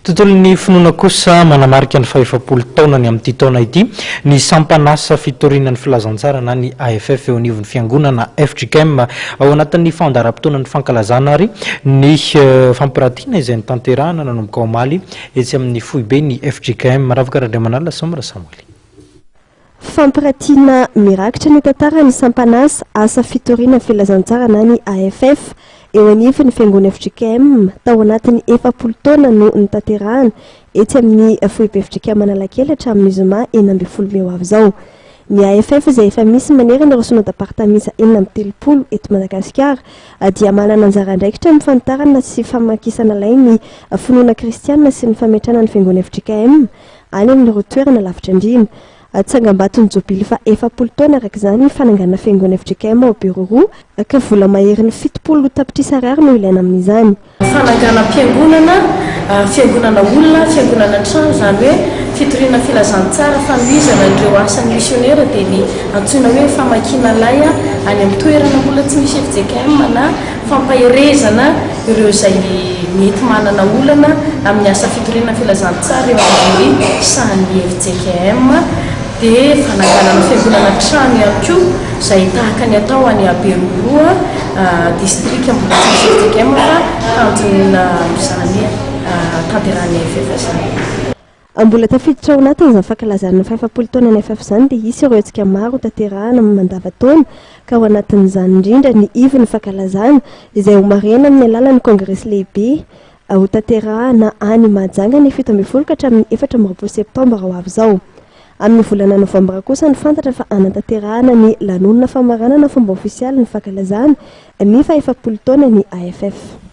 Tontolon'ny finoana kosa manamarika ny fahefapolo taonany amin'ity taona ity ny sampan'asa fitoriana ny filazantsara na ny AFF eo anivon'ny fiangonana fjkm. Ao anatin'ny fandaharam-potoanan'ny fankalazana ary ny fampiratiana izay notanterahana nanomboka omaly etsy amin'ny foiben'ny fjkm. Ravaka Randriamanalina, Somra Samoely. Fampiratiana mirakitra ny tantaran'ny sampan'asa Asa Fitoriana Filazantsara na ny AFF eo anivon'ny Fiangonana fjkm tao anatin'ny 40 taona no notanterahana etsy amin'ny foibe fjkm Analakely hatramin'ny zoma 16 mey ho avy izao. Ny AFF izay efa misy manerana ireo synodam-paritany miisa 36 eto Madagasikara dia manana anjara andraikitra amin'ny fanitarana sy famakisana lay ny finoana kristiana sy ny fametrahana ny Fiangonana fjkm any amin'ireo toerana lavitra andriana. Tsangambaton'ny jobily faha 40 taona araka izany ny fananganana fiangonana fjkm ao Beroroha ka vola maherin'ny 70 tapitrisa ariary no ilaina amin'izany. Fananganam-piangonana, fiangonana olona, fiangonana trano, izany hoe fitoriana filazantsara, fanohizana ireo asan'ny misionera dia ny antsoina hoe famakiana lay any amin'ny toerana mbola tsy misy fjkm na fampaherezana ireo izay mety manana olana amin'ny asa fitoriana filazantsara eo amin'ny sahan'ny fjkm, dia fananganana fiangonana trano ihany koa izay tahaka ny atao any Beroroha, distrika mbola tsy misy fjkm fa tanjona amin'izany tanterahan'ny AFF izany. Mbola tafiditra ao anatin'izany fankalazana ny fahefapolo taonan'ny FF izany dia hisy ireo hetsika maro hotanterahana mandavantaona ka ao anatin'izany indrindra ny ivon'ny fankalazana izay homarihana amin'ny alalan'ny kongresy lehibe hotanterahana any Mahajanga ny 17 ka hatramin'ny 24 septambra ho avy izao. Amin'ny volana novambra kosa no fantatra fa hanatanterahana ny lanonana famaranana fomba ofisialy ny fankalazana ny fahefapolo taonan'ny AFF.